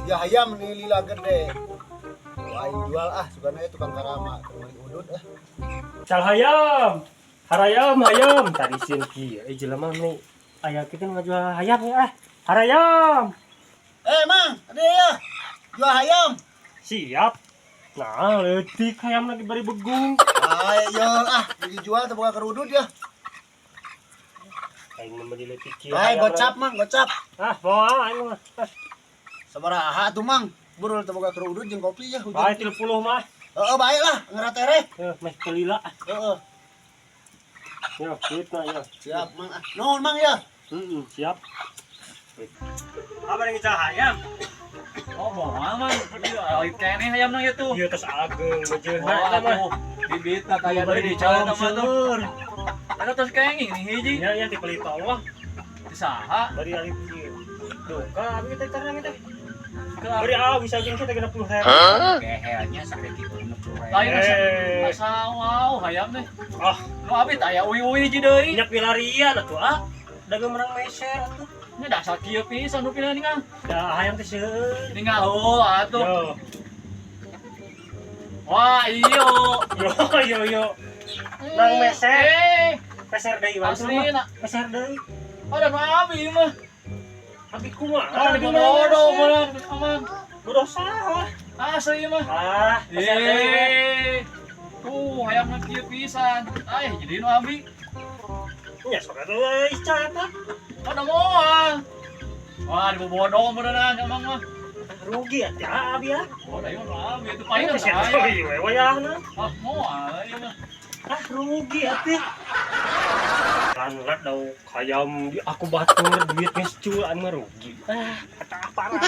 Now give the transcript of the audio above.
Ya hayam nih lila gede. Tuh, aing jual ah, sugana ya tukang karama, keur meuli udud ah. Cal hayam. Harayam hayam tadi sieun kieu eh jelema nih aya kitu nu ngajual hayam ya ah. Harayam. Eh, Mang, ada ya. Jual hayam. Siap. Nah, leutik hayam lagi bari begung. Ah, ya ah, dijual teu boga kerudut ya. Aing mah meuli leutik kieu. Bae Hayam gocap, Mang, gocap. Ah, moal aing mah. Ah, Sabaraha tuh, Mang? Burul teu boga kerudut jeung kopi ya hujan. bae 30 mah. Heeh, bae lah, ngeratere. Heuh, meh teu lila. Heeh. Yo, duitna yo. Siap, Mang. Ah, nuhun, Mang ya. Heeh, siap. Apa yang ngecal hayam? Oh, moal mah. Ieu alit keneh hayamna ieu tuh. Ieu tos ageng mejeuna Wah, eta mah. atuh. Bibitna kaya deui di cal eta mah tuh. Ada tos kenging nih hiji. Nya nya ti pelitong mah Di saha? bari alit kieu. Duka abi teh terang teh. Ke Bari ah bisa jeung kita 60.000. Kehelnya sampai gitu 60.000. Lain asa Eh. asa wow hayam teh. Ah, Nu abi teh aya uwi-uwi hiji deui. nya pilarian atuh ah. Dagang menang meser atuh. Nya dasar kieu pisan nu pilih ningal. Da hayam teh seueur. Ningal heuh atuh. Yo, Wah, iyo. yo yo yo. Nang meser. Eh, Peser deui wae asli mah. na. Peser deui. Ada nu abi mah. Abi kumaha? Ada Abi di mah bodoh meser. mah aman. Bodoh salah. Asli mah. Ah, peser deui we. Eh. Tuh, hayamna kieu pisan. Ay, jadi nu abi. Nya sok atuh euy ica eta. Ada moal. Wah, dibobodo beneran emang mah. Rugi atuh ah abi ah. Oh, da ieu mah abi itu pahit Peser aya. deui we wayahna. Ah, moal ieu mah. Ah, rugi atuh. Lan dau hayam di aku batur duit geus cul anu mah rugi. Ah, kata apa lah.